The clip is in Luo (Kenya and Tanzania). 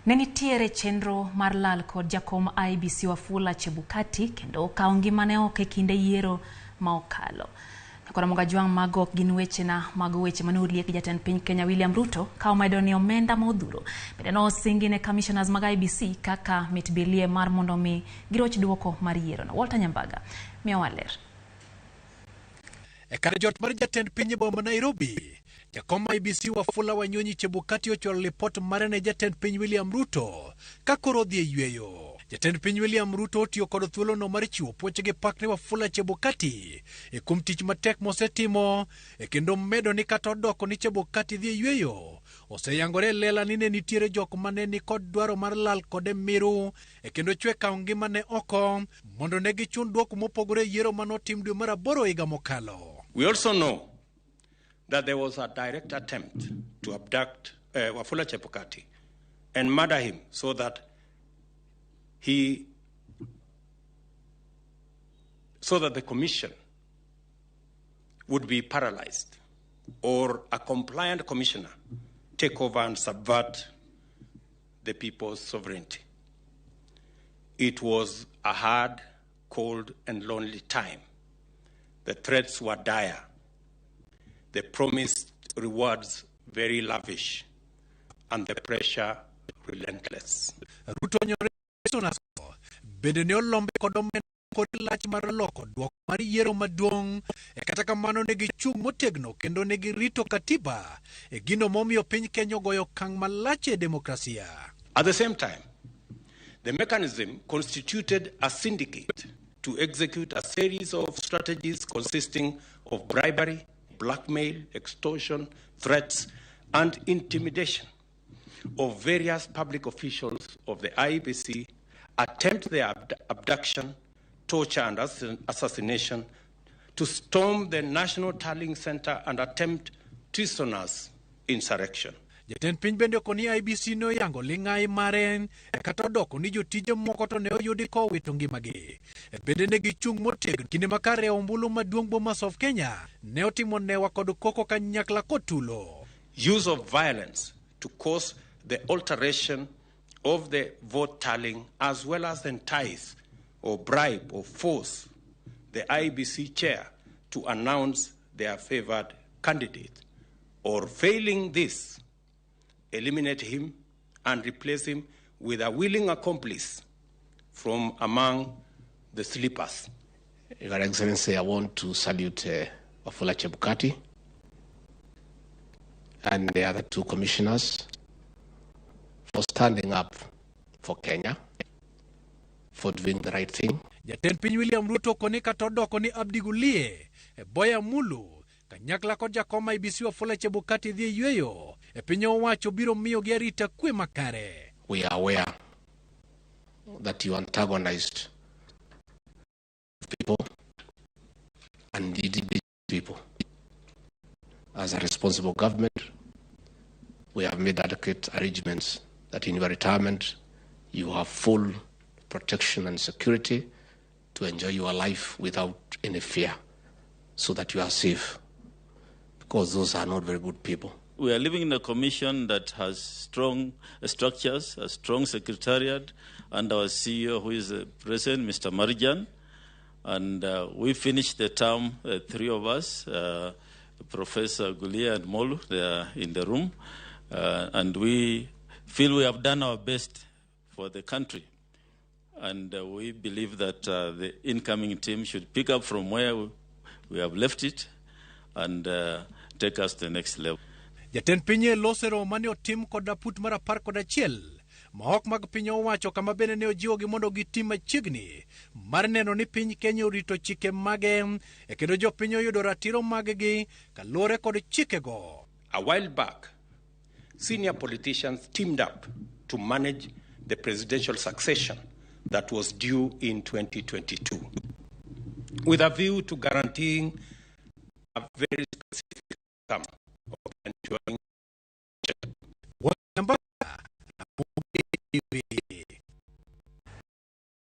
Ne nitiere chenro mar lal kod jakom IEBC Wafula Chebukati kendo kawo ngimane oko e kinde yiero ma okalo. Nyakwar Kajwang', mago ok gin wechena, mago weche mane oliek gi jatend piny Kenya William Ruto ka omedo ni omenda ma odhuro bende ne osingi ne commissioners mag IEBC kaka mit bilie mar mondo mi giroch duoko mar yierono. Walter Nyambaga miyowa ler. E kar jot mar jatend piny e boma Nairobi, jakom IEBC Wafula Wanyonyi Chebukati ochwalo lipot mare ne jatend piny William Ruto ka koro odhi e yweyo. Jatend piny William Ruto otiyo kod thuolono mar chiwo puoch gi pak ne Wafula Chebukati e kuom tich matek mosetimo e kendo medo ni kata odoko ni Chebukati dhi e yweyo, oseyangore e lela ni ne nitiere jok mane ni kod dwaro mar lal kode miru e kendo chwe kawo ngimane oko mondo ne gichun duoko mopogore e yiero manotim dwe mar aboro higa mokalo. We also know that there was a direct attempt to abduct Wafula Chebukati and murder him so that the commission would be paralyzed or a compliant commissioner take over and subvert the people's sovereignty. It was a hard, cold, and lonely time. The threats were dire. The promised rewards very lavish, and the pressure relentless. Ruto onyore bende ne olombe kod omenda kod lach mar loko duoko mar yiero maduong' e kata kamano ne gichung' motegno kendo ne girito katiba e gino momiyo piny Kenya ogoyo okang' malach e demokrasia. At the same time, the mechanism constituted a syndicate to execute a series of strategies consisting of bribery, blackmail, extortion, threats, and intimidation of various public officials of the IEBC, attempt their abduction, torture, and assassination, to storm the National Tallying Center and attempt treasonous insurrection. Jatend piny bende okoni IEBC ne oyango ling'ai mare e kata odoko ni jotije moko to ne oyudi kowito ngimagi. E bende ne gichung' motegno kinde ma kar ombulu maduong' Bomas of Kenya ne otimo newa kod koko kanyakla kotulo. Use of violence to cause the alteration of the vote tallying, as well as entice or bribe or force the IEBC chair to announce their favored candidate, or failing this, eliminate him and replace him with a willing accomplice from among the sleepers. Your Excellency, I want to salute Wafula Chebukati and the other two commissioners for standing up for Kenya, for doing the right thing. Jatend piny William Ruto okoni kata odoko ni Abdi Gulie e Boya Mulu kanyakla kod jakom IEBC Wafula Chebukati dhi e yweyo e piny owacho biro miyogi arita kwe makare. We are aware that you antagonized people and indeed people. As a responsible government, we have made adequate arrangements that in your retirement you have full protection and security to enjoy your life without any fear, so that you are safe, because those are not very good people. We are living in a commission that has strong structures, a strong secretariat, and our CEO, who is the president, Mr. Marjan. And we finished the term, three of us, Professor Gulia and Molu, they are in the room. And we feel we have done our best for the country. And we believe that the incoming team should pick up from where we have left it and take us to the next level. Jatend piny e loso e romo mane otim kod aput mar 11 ma ok mag piny owacho kama bende ne ojiwogi mondo gitim machiegni mar neno ni piny Kenya orito chike mage e kendo jopiny oyudo ratiro mag-gi kaluwore kod chikego. A while back, senior politicians teamed up to manage the presidential succession that was due in 2022, with a view to guaranteeing a very specific outcome of ensuring